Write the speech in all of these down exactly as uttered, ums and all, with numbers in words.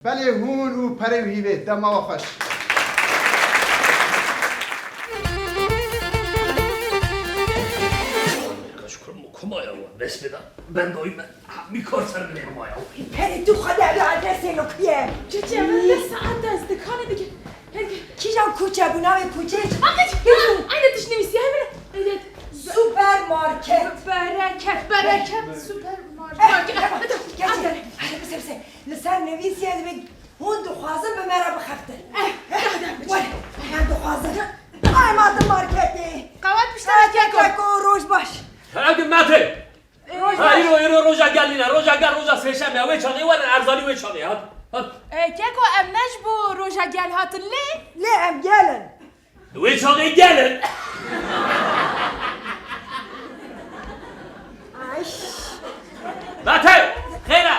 Belê hûn û perê û hîvê. Dema we xweş. Koma ya we, dest pê de. Ben doyum ben. Ha, bir kar ser bile koma ya. Perê tu xwe de bi adresê li ku ye? Çiçe, min deh saet ez dikanê dike. Kîjan koçe bû, navê koçê? Ahmet, aynen tişt nivîsiye min. Evet. Supermarket. Bereket, bereket, supermarket. Eh, tamam, geç. Hadi, bize, bize. Li ser nivîsiye dibê hûn dixwazin bi me re bixebtin. Eh, eh, were, em dixwazin. Ay, ma di marketê. Qewet pişta keko. Keko, roj baş. Hadi Mete. Roj baş. Ha, îro, îro roja gel nîne. Roja gel, roja sêşemê. Wê çaxê werin erzanî wê çaxê. Hadi, hadi. E, keko, em ne ji bo roja gel hatin lê? Lê em gel in. Wê çaxê gel in. Ay. Mete, xêr e?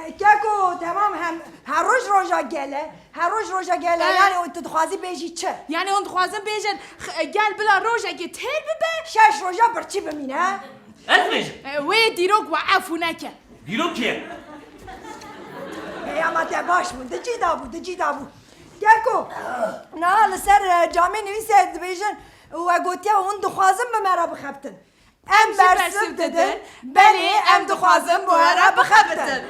E, keko, temam hem her roj roja gel e. Her roj roja gel e. E. Yani tu dixwazî bêjî çi? Yani hûn dixwazin bêjin, x-, gel bila rojekê têr bibe. Şeş roja birçî bimîne. Ez bêjim. E, wê dîrok we efû neke. Dîrok kî ye? Hey, ama te baş bû. Di cî da bû, di cî da bû. Keko, niha li ser, e, camê nivîse dibêjin, we gotiye hûn dixwazin bi me re bixebtin. Em bersiv didin, belê em dixwazin bi we re bixebitin.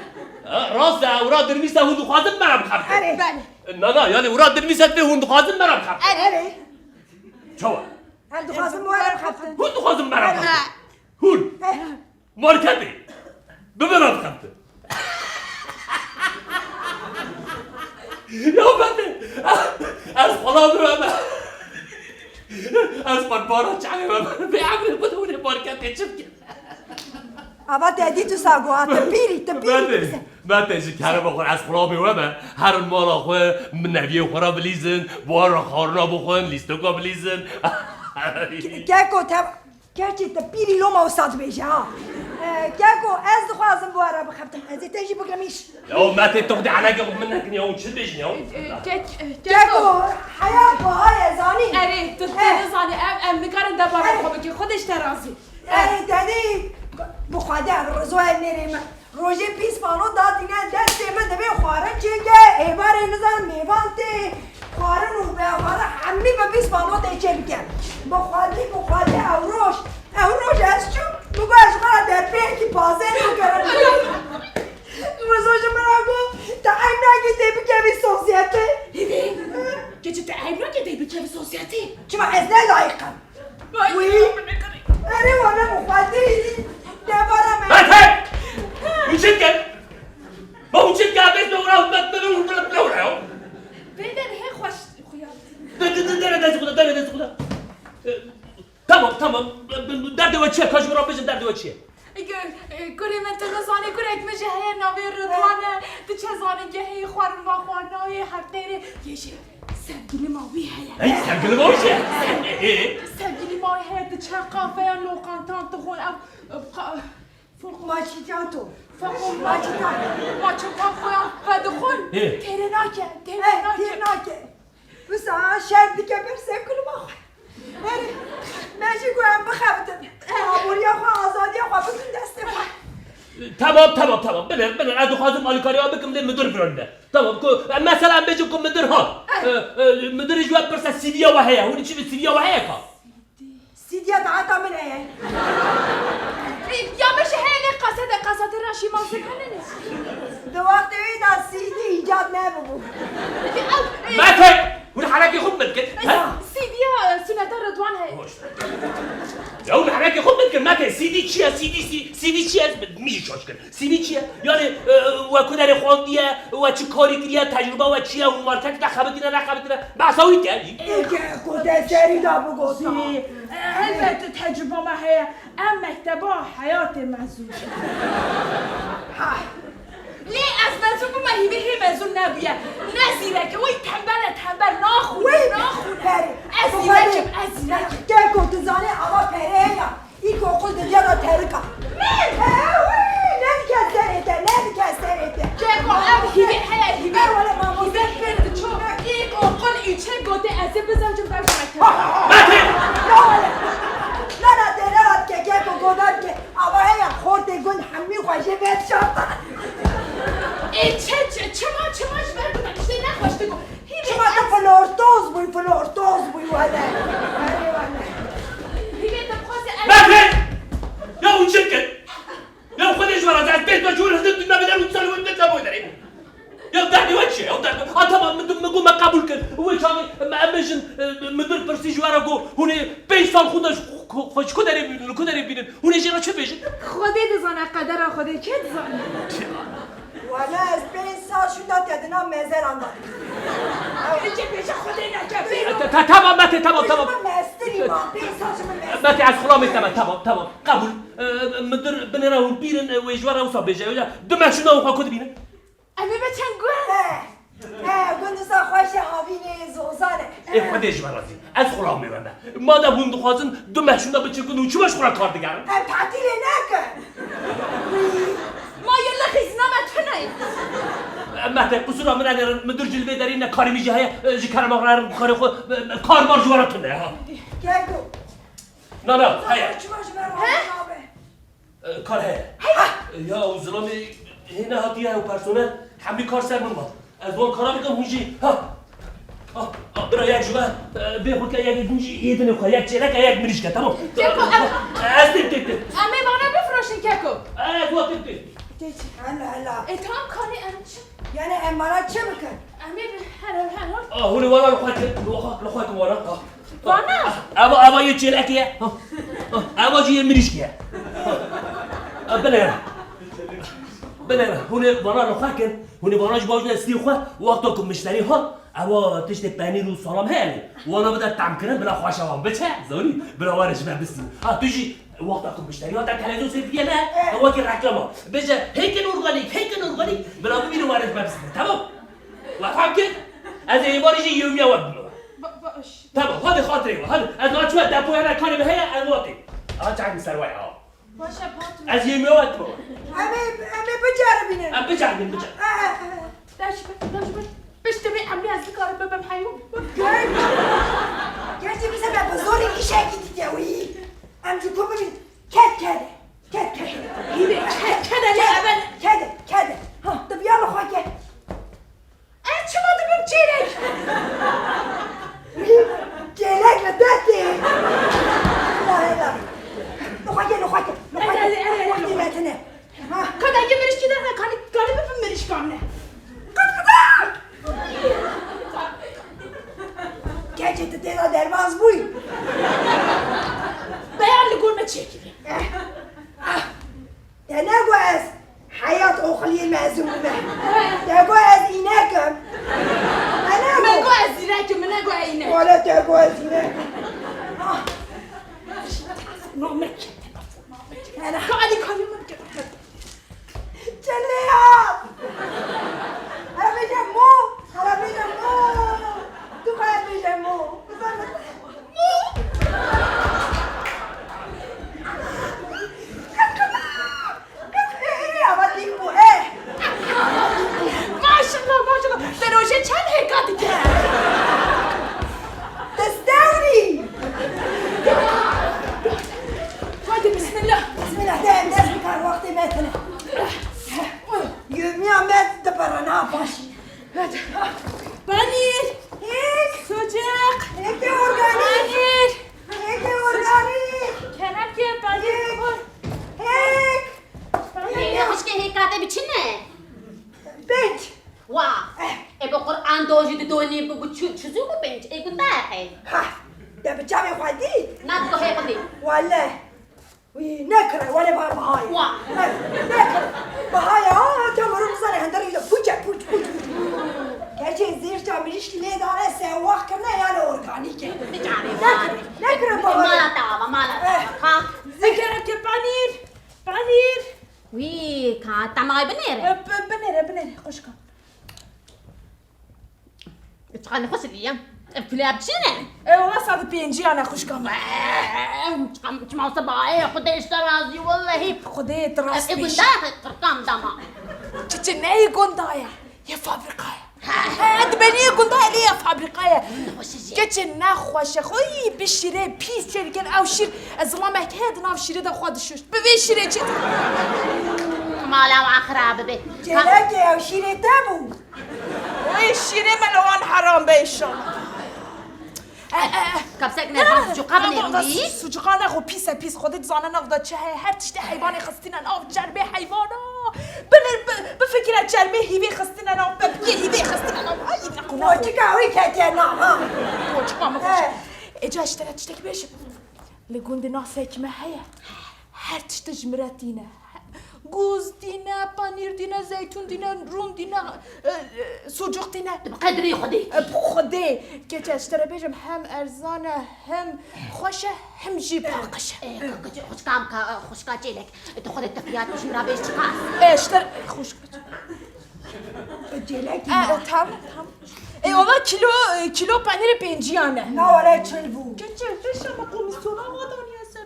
Ha, rast e, ewra dinivîse hûn dixwazin bi me re bixebitin. Erê. Belê. Na, na, yani ewra dinivîse dibê hûn dixwazin bi me re bixebitin. Erê. Çawa? Em dixwazin bi we re bixebitin. Hûn dixwazin bi me re bixebitin. Erê. Hûn. Eh. Marketê. Bi min re bixebite. Ya Mete, ez xwela bibeme. Ez qurban çavê we bibim. Vê emrê xwe de hûn ê marketê çi bikin? Ava te dît wisa got, tu pîrî, tu pîrî. Mete, Mete, ji kerema xwe ez xwela bê we me. Herin mala xwe, min neviyê xwe re bilîzin, bi wan re xwarina bixwin, lîstoka bilîzin. Ke-, keko te Gerçi te pîrî loma wisa dibêje ha. E, keko, ez dixwazim bi we re bixebtim. Ez ê te jî bigirim îş. Ya Mete, tu xwedî eleke xwe min nekin ya, hûn çi dibêjin ya? E, e, kek-, e, keko. Keko, heya ku ha ye zanî. Erê, tu, tu nizanî, em, em nikarin debara xwe bikin. Xwedê ji te razî. Erê, tenê bi Xwedê, Rizoyê nêrê min. Rojê pîspano datîne destê min, divê xwarin çêke, êvarê nizan mêvan tê, xwarin û bêxwarin hemî bi pîspano tê çêbike. Bi Xwedê, bi Xwedê ew roj, ew roj ez çûm, min got ez ji xwe re derpêyekî pazê nû kirin. Rizo ji min re got, tu eyb nakî tê bikevî sosyete? Hîvî, keçî tu eyb nakî tê bikevî sosyete? Çima ez ne layiq im? Wî. Erê wane bi Xwedê. Debara me. Mete! Hûn çi dikin? Ma hûn çi dikin? Bes me û rahat me, me û rahat me û rahat. Vê derê hê xweş xuya. De, de, de, dere dest xwe de, dere dest xwe de. E, tamam, tamam. Derdê we çi ye? Ka ji min re bêjin, derdê we çi ye? Gurê min, tu nizanî, gurek min jî heye, navê Ridwan e, diçe zanîngehê, xwarin va xwe nayê, her têrê yê jî sevgilima wî heye. Hey, sevgilima wî çi? Ê? Sevgilima wî heye, diçe kafeyan, lokantan dixwin, ev, ev, qa-, foq-, Macitato. Foq-, Macitato. Maçokan xweyan vedixwin, Ê. Têrê nake, têrê nake. Têrê nake. Wisa şer dike ber sevgilima xwe. Erê, me jî got em bixebitin. Aboriya xwe, azadiya xwe bikin destê xwe. Tamam, tamam, tamam. Binir, binir. Ez dixwazim alîkariya bikim lê midir virande. Tamam, ku, e, mesela em bêjin ku midir hat. E, e, midirê ji we pirse C D'ya we heye. Hûn çi bi C D'ya we heye ka? C D'ya dayika min heye. Ya min jî heye lê qasete, qasete ra şî mazin hene ne? Di wextê wê de C D îcad nebibû. Mete! Hûn herekê xwe bi min dikin. He? C D'ya, e, suneta Ridwan heye. Hoş. Ya hûn herekê xwe bi min dikin. Mete, C D çi ye? C D, C-, C D çi ye? Ez min jî şaş kir. C D çi ye? Yani, e, we kuderê xwandiye, we çi karî kiriye, tecrûba we çi ye, hûn marketê de xebitîne, nexebitîne, behsa wî dikin. Ê, ku te serî de bigotî. Helbet tecrûba me heye. Em mekteba heyatê mezûn. Hay. Lê ez mezûn bûme, hîvî hê mezûn nebûye. Ne zîrek e, wî tembel e, tembel, naxwîne, naxwîne. Ez zîrek im, ez zîrek im. Keko, tu zanî ava pere heye. Îlkokul di diyara terika. Min? He, wî, ne dike serê te, ne dike serê te. Keko, ev hîvî heye, hîvî. He, wele mamoste. Hîvî hîvî diço. Îlkokul üçe gote ez ê bizancim ber ji mektebê. Mete! Ya wele. Na, na, te ne hat ke, Keko, godan ke. Ava heye, xortê gund hemî xwe jê vedişartan. Ê, çi, çi, çima Baş digo. Hîvê Çima tu ez flortoz bûy, flortoz bûy wele. Wele, wele. Hîvê dixwaze ez Berfê! Ya hûn çi dikin? Ya Xwedê ji we razî, ez pênc saet ji wir hizir dûna bidar û sal wê dûna boy derê. Ya derdê we çi ye? Ya derdê, ha, tamam, min, min got me qebûl kir. Wê çaxê me, em bêjin, e, midir pirsî ji we re got, hûn ê pênc sal xwe de ji xwe, xwe ji ku derê bînin, li ku derê bînin? Hûn ê jê re çi bêjin? Xwedê dizane, qedera Xwedê kê dizane? Wele ez pênc sal şûnda te di nav mezeran de. Ê, çi bêje Xwedê neke bêro. Ta-, ta-, tamam, Mete, tamam, tamam. Mestirî ma, pênc sal ji min mestirî. Mete, ez xulamê te me, tamam, tamam. Qebûl. E, midir binêre hûn bînin, e, wê ji we re wisa bêje. Wêca du meh şûnda hûn xwe ku dibînin? Em ê biçin gund. He, he, gund wisa xweş e, havînê zozan e. Ê Xwedê ji we razî. Ez xulamê we me. Madem hûn dixwazin du meh şûnda biçin gund, hûn çima ji xwe re kar digerin? Em tatîlê nekin. Ma yê li xîzna me tune ye. Mete, qisûra min enêrin, midir jî li vê derê ne, karê min jî heye, e, ji kerema re karê xwe, e, karbar ji we re tune ye, ha. Keko. Na, na, heye. Çima ji me re He? nabe? E, kar heye. Heye. E, ya, ew zilamê hê nehatiye, ew personel, hemî kar ser min va. Ez wan kara bikim, hûn jî, ha. Ha, ha, bira yek ji we, e, bê xwe ke yek din jî yê dinê xwe, yek çêlek e, yek mirîşk e, tamam? Keko, em Ez tê, tê, tê. Em ê vana bifroşin, Keko. Ez wa tê, tê. Tê çi? Hela, hela. E, tamam, kanî em çi? Yani em vana çi bikin? Em ê bi-, her, her, her. Ah, hûn ê vana li xwe kin, li xwe, li xwe kin vana. Ha. Vana? Eva, eva yê çêlekê ye. Ha. Ha. Eva jî yê mirîşkê ye. Ha. Ha, binêre. Binêre. Hûn ê vana li xwe kin. Hûn ê vana ji baş de stî xwe. Wexta ku mişterî hat, eva tiştê penîr û salam heye lê. Wana bide temkirin, bila xweşa wan biçe. Zanî, bila were ji me bistînin. Ha, tu jî wexta ku mişterî hate televîzyon sêr dikiye ne? Eh. Wekî reklama. Bêje, hêkin organîk, hêkin organîk. Bila bibînin were ji me bistînin. Tamam? We fam kir? Ez ê êvarî jî yewmiya we bime we. Ba-, baş. Tamam, hadi xatirê we, hadi. Ez naçime depoya ne karê min heye, ez watê. Aha, çek min ser we ya. Baş e, patron. Ez yewmiya we dime we. Em ê, em ê biceribînin. Em biceribînin, bicer. Eh, eh, eh. Daş be, daş be. Piştî vê emrê ez dikarim bibim heywan. Gel. Gerçi bize be, bi zorê îşekî dike wî. Em ji ku bibînin. Ked, kede. Ked, kede. Hîvê, ked, kede, ne, kede, ben kede, kede. Ha, tu biya li xwe ked. Ez çima dibim çêlek? Çêlek li te tê. La, la. Li xwe ked, li xwe ked, li xwe ked. Wextî me tune. Ha. Ka dengê mirişkî derxe, kanî, kanî bibim mirişka min e. Qat, qat, qat. Keçê, tu têra derbas bûyî. Beyan li gor me çêkirî. Eh. Ah. Te negot ez heyat oxiliyê mezin bûme. Te got ez înek im. Te negot. Me got ez zîrek im, min negot ez înek. Wele te got ez înek im. Ah. Namek. Hela. Ka Elî kayê min kir. Çeleya! Hele bêje mo! Hele bêje mo! Tu hele bêje mo! Mo! Maşallah, maşallah. Te rojê çend hêka dike? Destewrî! Hadi bismillah. Bismillah, de em dest bikar, wextê me tune. Yevmiya me dipere, na paşî. Hadi. Panîr. Hêk. Sucuk. Hêkê organîk. Panîr. Hêkê organîk. Kenepke, panîr. Hêk. Hêk. Panîr. Hêkê xwişkê hêka te bi çi ne? Pênc. Wa. Eh. E, bi Qur'an dojî di donî bi, bi çi, çi zû bi pênc? Ê gunda xey. Ha. De bi çavê xwe dî? Na, tu hê xwe dî. Wele. Wî, nekire, wele ba bihayê. Wa. Ne, nekire. Bihayê, ha, ha, te mirin bizane, henderî de puç e, puç, puç, puç. Gerçi zêrça mirîşkî lê dane, se wax kirine, yani organîk e. Bicarê, nekire, nekire bihayê. Mala te ava, mala te ava. Eh. Ha. Zikereke panîr, panîr. Wî, ka temay binêre. E, bi-, binêre, binêre, xwişka. Çiqanî xweş diye. Ev kule bi çi ne? E, wala sed û pêncî ya ne xwişka min. Çiqan, çima wisa bayê, Xwedê ji te razî, wellehî. Xwedê tu rast bêjî. E, gunda, qirkan dama. Çi çi ne yê gunda ye? Yê fabrîka ye. Ha. E, dibênî yê gunda ye, lê yê fabrîka ye. Xweş e jî. Keçê ne xweş e. Xweyî bi şîrê pîs çêdikin. Ew şîr, e, zilamek heye di nav şîrê de xwe dişuşt. Bi vê şîrê çê. Mala wan xirab bibe. Çêlekê ew şîrê te bû. Oy, şîrê me li Înşallah. E, e, e. Kapsek ne, van sucuka binêrin wî. Sucuka ne, xwe pîs e, pîs. Xwedê dizane nav da çi heye. Her tiştê heyvanê xistine nav, çermê heyvana. Binir, bi, bifikire çermê hîvê xistine nav, pepikê hîvê xistine nav. Ay, ne qona. Koçika wî ketiye nav, ha. Koçika min xweş. He. Ê, ca ji te re tiştekî bêjim. Li gundê nasek me heye. Her tişt ji min re tîne. Goz tîne, panîr tîne, zeytûn tîne, rûn tîne, e, e, sucuk tîne. Tu bi qedrê xwe dê. E, bi Xwedê. Keçe, ji te re bêjim, hem erzan e, hem xweş e, hem jî paqij e. E, e, xwişka, xwişka çêlek. Tu xwe dê tefiyat ji min re bêj çiqas. E, ji te re, xwişka. Çêlekî E, ma. E, tamam, tamam. E, wala kilo, e, kilo penîrê pênciyan e. Na wele çil bû. Keçe, reşa me komisyona ma daniye ser.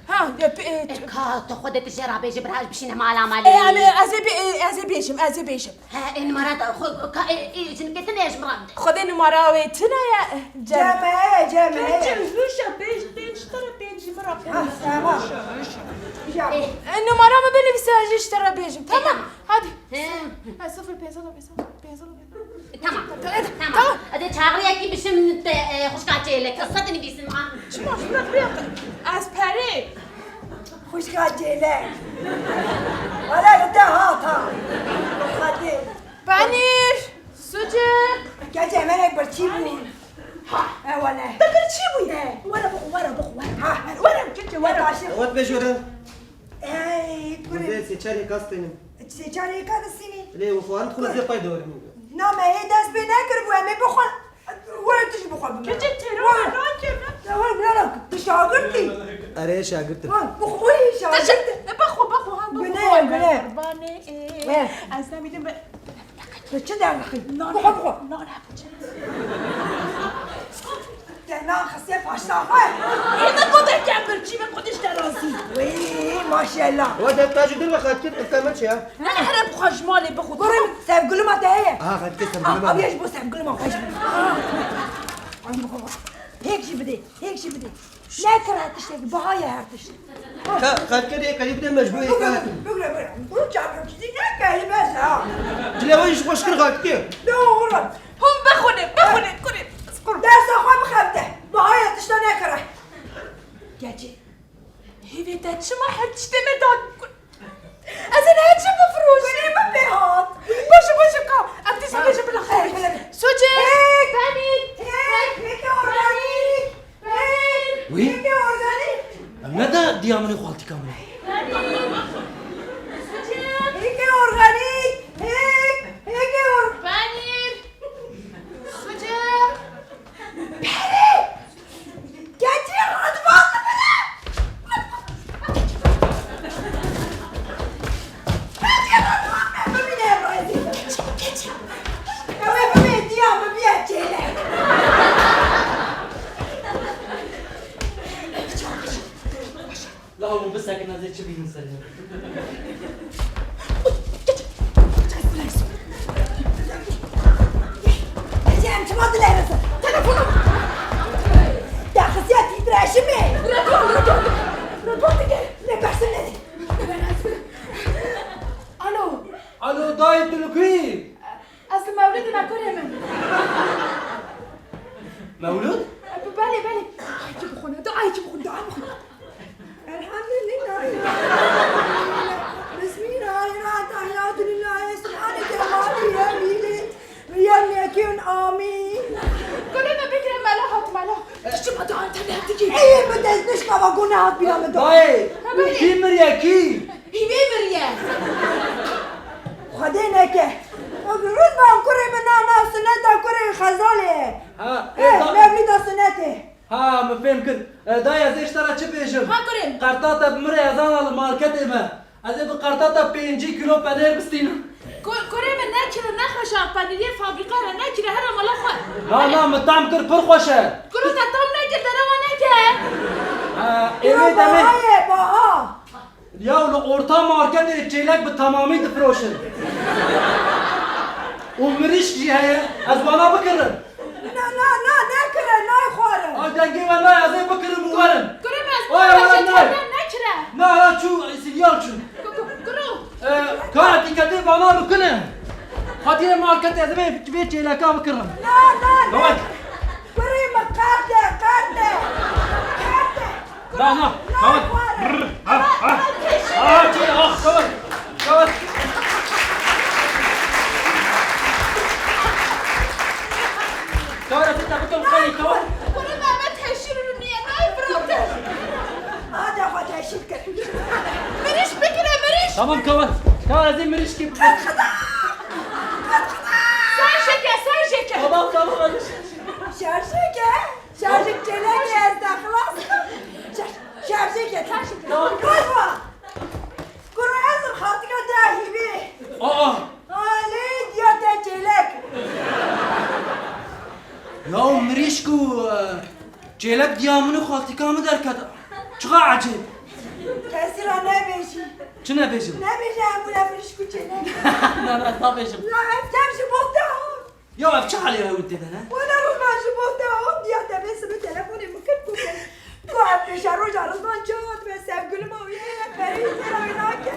Ha, e, pe-, e, E, ka tu xwe dê tu jê re bêjî, bira ez bişîne mala malê. E, yani, ez ê bê-, e, ez ê bêjim, ez ê bêjim. He, e, numara da xwe, ka, e, e, jinikê tune ye ji min re bide. Xwedê numara wê tune ye, e, Cem. Cem heye, Cem heye. Keçe, reşa pênc, pênc, ji te re pênc ji min re pênc. Ha, tamam. Reşa, reşa. Ya. E, numara min binivîse, ez jî ji te re bêjim. Tamam. Tamam. Hadi. He. Ha, sifir pênc sed û pênc sed, pênc sed û pênc sed. Tamam. Tamam. Tamam. Hadi çaxiriyekî bişim te, e, xwişka çêlek. Qiseta dinivîsim an. Çima şuna bir dakika. Ez perê. Xwişka çêlek. Wala li te hat ha. Hadi. Penîr, sucuk. Keçe, merek birçî bû. Ha. E, wele. Te birçî bû. E. Were bixwe, were bixwe, were. Ha. Were, keçe, were. Taşî. Ewet bejore. Ey, Hûn kurê. Dê sêçarê ka stênin. Sêçarê ka distînî? Lê û xwarin xwe zê pay dewre min. Na me hê dest pê nekiribû, em ê bixwe. Were tu jî bixwe bime. Keçê têro Were. Nakeve. Ya were bira nak. Tu şagirtî. Erê şagirtim. Were, bixwe şagirtî. Ne bixwe, bixwe, ha, bixwe. Gune, gune. Qurbanê, ê. He. Ez nemînim be. Tu çi derxî? Nane. Bixwe, bixwe. Nane. Te naxisiye paşta xwe. Ê, me gote kembir, çî me gote ji te razî. Wî, maşallah. Wa de ta ji dir ve xatkir, qirka me çi ya? Ne here bixwe ji malê bixwe. Gurim, sevgilima te heye. Aha, xatkir sevgilima. Abiye ji bo sevgilima xwe ji bo. Hêk jî bidê, hêk jî bidê. Nekire tiştekî, biha ye her tişt. Ka, xatkir ê qerîb de mecbûr ê ka. Bigre, bigre. Dur çarpı çizî neke, hî bes ha. Dilê we jî xweş kir xatkir. Ne oğlum. Hûn bixwînin, bixwînin, kurê. Dersa xwe bixebite. Biha ye tişta nekire. Keçê. Hêvê te çima her tiştê me da? Ez ê niha çi bifirojim? Gulê min pê hat. Baş e, baş e, ka. Em dîsa bêjin bila xêr. Hey, bila. Sucê. Hey. Penîr. Hey, hey, organîk. Hey, Wî? Hey, organîk. Em ne da diya min û xaltîka min e? Penîr. Sucê. Hey, hey, organîk. Hey, hey, hey, or- Penîr. Sucê. Perê! Keçê radibandibine! Keçê radibandibine, bibîne rêzî. Keçê, keçê. Ew ê bibê diya, bibiye çêlek. La hûn bisekin, ez ê çi bînim serê. Ecem, çima dilerisin? Telefonum. Te xistiye tîtreşimê. Radyo, radyo, radyo dike. Lê bersin nedî. Alo. Alo, dayê, tu li ku yî? Ez li mewlidê me kurê min. Mewlûd? Belê, belê. Ayekî bixwine, tu ayekî bixwine, tu ayekî bixwine. Elhamdülillah. Bismillahirrahmanirrahim. Subhaneke Rabbi yemîlin. Yemlekün amin. Gulê me bigire mela hat mela. Tu çima tu internet dikî? Ey, min dest nişkava gune hat bîra min do. Dayê, Ha, belê. Kî miriye kî? Hîvê miriye. Xwedê neke. Rizvan kurê min na na suneta kurê Xezalê. Ha, Eh, e, da- mevlida sunetê. Ha, min fêm kir. E, dayê, ez ê ji te re çi bêjim? Ha, kurê. Qerta te bi min re ez ana li marketê me. Ez ê bi qerta te pêncî kilo penêr bistînim. Ku-, kurê min nekire, nexweşa penîriyê fabrîka re nekire, here mala xwe. Na, na, min tam kir, pir xweş e. Kuro te tam nekir, te reva neke. Ha, ê wê demê. Baha ye, baha. Ya li orta marketê çêlek bi temamî difiroşin. Û mirîşk jî heye, ez wana bikirim. Na, na, na, nekire, nayxwarin. Ay dengê we nayê, ez ê bikirim û werim. Kuro, ez Ay, wala nayê. Nekire. Na, ya çû, sinyal çû. Ku-, ku-, kuro. E, ka etîketê vana li ku ne? Hatiye marketê ez vê, vê çêleka bikirim. Na, na, na. Tamam. Kurê min qerte, qerte. Qerte. Na, na, tamam. Brr, ha, ha. Ah, çi, ah, tamam. Tamam. Tamam, ez te bikim, xelî, tamam. Kurê min, me teşhîr û niye nayê firotin. Hadi xwe teşhîr kir. Mirîş bikire, mirîş. Tamam, tamam. Tamam, ez ê mirîşkê bikim. Serjeke, serjeke. Tamam, tamam, hadi. Şarjeke, şarjek çêlekê ez te xilas. Şar-, şarjeke, şarjeke. Tamam. Kurwa. Kuro ez im xaltika te hîvî. Aa! Alê diya te çêlek. Ya mirîşk û, e, çêlek diya min û xaltika min derket. Çiqa ecêb. Kesî ra nebêjî. Çi nebêjim? Nebêje hemû ne mirîşk û çêlek. Na, na, ez nabêjim. Ya ev dev ji bo te hat. Ya ev çi halê ew tê de ne? Wele Rizvan ji bo te hat diya te vê sibê telefonê min kir ku ku ev pêşeroja Rizvan çi hat me sevgilima wî heye perî têra wî nake.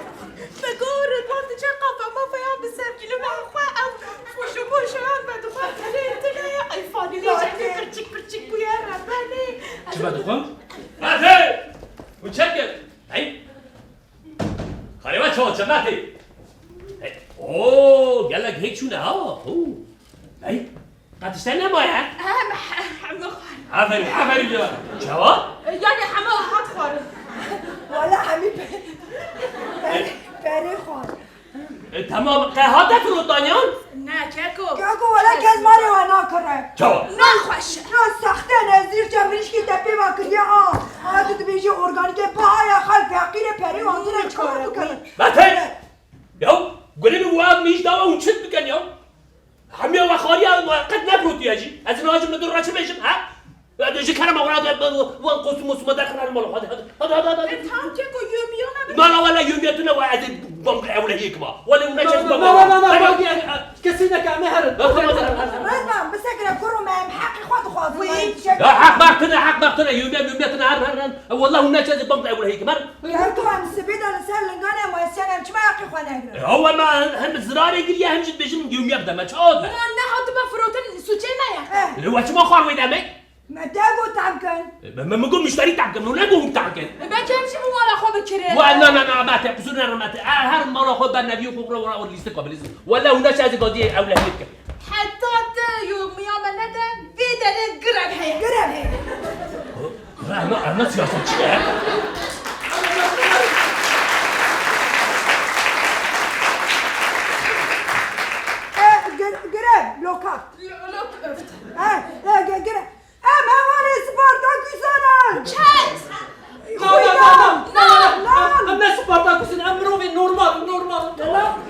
Me got Rizvan tu çi qafa mafa ya bi sevgilima xwe ew foşo moşo yan me dixwar dilê tune ye ay fadilê jê pirçik pirçik bûye rebenê. Çi me dixwar? Hadi! Û çek! Hey! Xalê we çawa çemetê? Hey, oo, gelek hêk çûne ha. Oo. Hey, qet tiştê nemaye? Em, heme xwarin. Aferîn, aferîn ya. Çawa? Yani heme hat xwarin. Wala hemî pe-, pe-, perê xwarin. E, tamam, qe hate firotan yan? Ne, keko. Keko, wala kes malê we nakire. Çawa? Nexweş. Ya sexte ne, zîrça mirîşkê te pê ve kiriye a. A tu dibêjî organîk e, bihaya xelk feqîr e, perê wan tune çawa bikirin? Mete! Ya, gulê min wa min îş dawa hûn çi dikin ya? Hemiya we xariya, we qet nefirotiye jî. Ez nahajim li dur re çi bêjim, ha? Ya, ji kerema xwe re, wan kostûm mostûma derxin, hadi mala, hadi, hadi. Hadi, hadi, hadi, hadi. E, tamam, keko, yomiyana bi- Na, na, wele yomiya tune, we ez ê bang ewlehiyê kima. Wele hûn neçe bang. Na, na, na, na, na, na, na, kesî neke, em ê herin. Na, tamam, tamam, tamam. Rizvan, bisekine kuro me, em heqê xwe dixwazin. Wî. Ya, heq ber tune, heq ber tune, yomiya, yomiya tune, herin, herin, herin. E, wele hûn neçe ez ê bang ewlehiyê kim, herin. Keko, em sibê de li ser linganê me, em çima heqê xwe negirin? E, ew me hem, hem zirarê giriye, hem jî dibêjin yomiya bide me, çawa dibe? Wan nehatime firotin, sûcê me ye. E. E, we çima xwar wê demê? Me te got tam kin. Me, me, me got muşterî tam kin, min negot hûn tam kin. Belkî em jî bi mala xwe bikirin. Wa, na, na, na, Mete, qusûr nere Mete. E, her mala xwe berneviyê xwe re, re, re lîstik xwe bilîzin. Wele hûn neçe ez ê gaziyê ewlehiyê dikim. Heta te yomiya me nede, vê derê girev heye. Girev heye. Ema, ema siyasetçi ne? E, gir-, girev, lokal. Lo-, lo-, öft. E, e, gi-, girev. Em hevalê Spartakûsan in! Çet! Na, na, na, na, na, na, na. Em ne Spartakûs in, em mirovên normal in, normal in.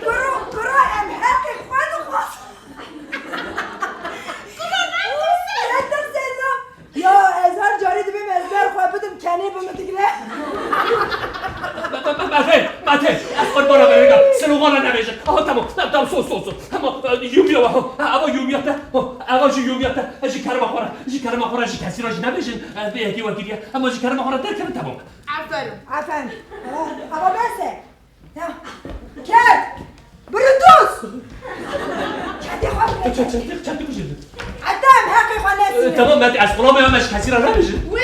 Kuro, kuro, em heqê xwe dixwazin. Kuro, ne tirse? Ne tirse, na. Ya, ez her carî dibêm ez ber xwe bidim, kenê bi min digre. Mete, Mete, ez qurbana berêka, slogana nebêjin. Aha, tamam, tamam, tamam, sos, sos, sos. Hema, e, yomiya wa, ha, ava yomiya te, ha, ava jî yomiya te, e, ji kerema xwe re, ji kerema xwe re ji kesî re jî nebêjin, e, vê yekê we kiriye, hema ji kerema xwe re derkevin, temam. Aferin. Aferin. Ha, ava bes e. Ya. Ked! Brutus! Kedê xwe bire. Çe-, çe-, çendî, çendî kujê. Heta em heqê xwe nesînin. E, temam, Mete, ez xulama ya me ji kesî re nebêjin. Wê